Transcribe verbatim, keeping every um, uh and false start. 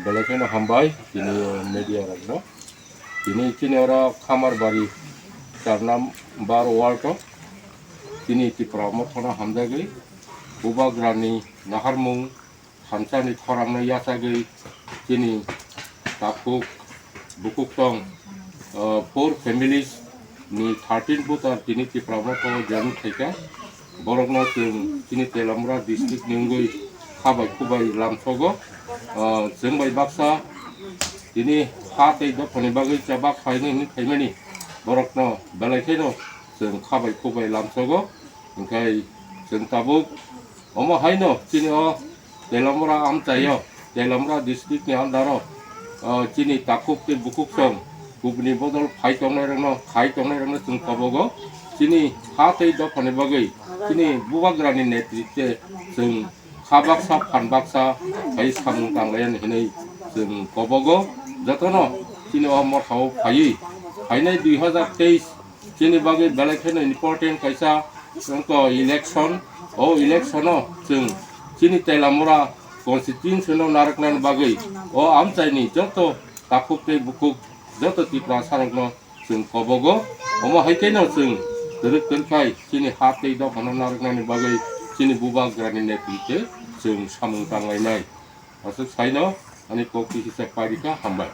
Belai kheno hambai tini media rokno. Tini chini oro Khamarbari char number ward o tini Tipra Motha no hamjagwi Bubagrani naharmung thansa ni khorang no yachagwi chini takhuk bukhuk tong, uh, four families ni thirteen voter tini Tipra Motha o join khaikha. Borokno chwng chini Teliamura district ni wngwi kha bai khuk bai lamsogo. Ah, chwng bai baksa tini ha tei dophani bagwi chaba khaini hwnwi khaimani borokno belai kheno chwng kha bai khuk bai lamsogo. Hwnkhe chwng tabuk omo haino chini o Teliamura amchaio, Teliamura district ni under o, ah, chini takhuk tei bukhuk song kubuni bodol phai tongnai rokno, khai tongnai rokno chwng kobogo. Chini ha tei dophani bagwi chini Bubagrani netritwe chwng kha baksa phan baksa hai samung tanglayan hinwi chwng kobogo. Jotono chini o mothao phaiwi phainai dui hazar teis chini bagwi belai kheno important kaisa wngkha election. O election o chwng chini Teliamura constituency no narwknani bagwi o amchaini joto takhuk tei bukhuk joto Tiprasa rokno chwng kobogo. Omo hai khe no chwng twrwk twrwk khai chini ha tei dophano narwknani bagwi chini Bubagrani netritwe chwng samung tanglainai. Aswk saino ani kok twi kisa parikha, hambai.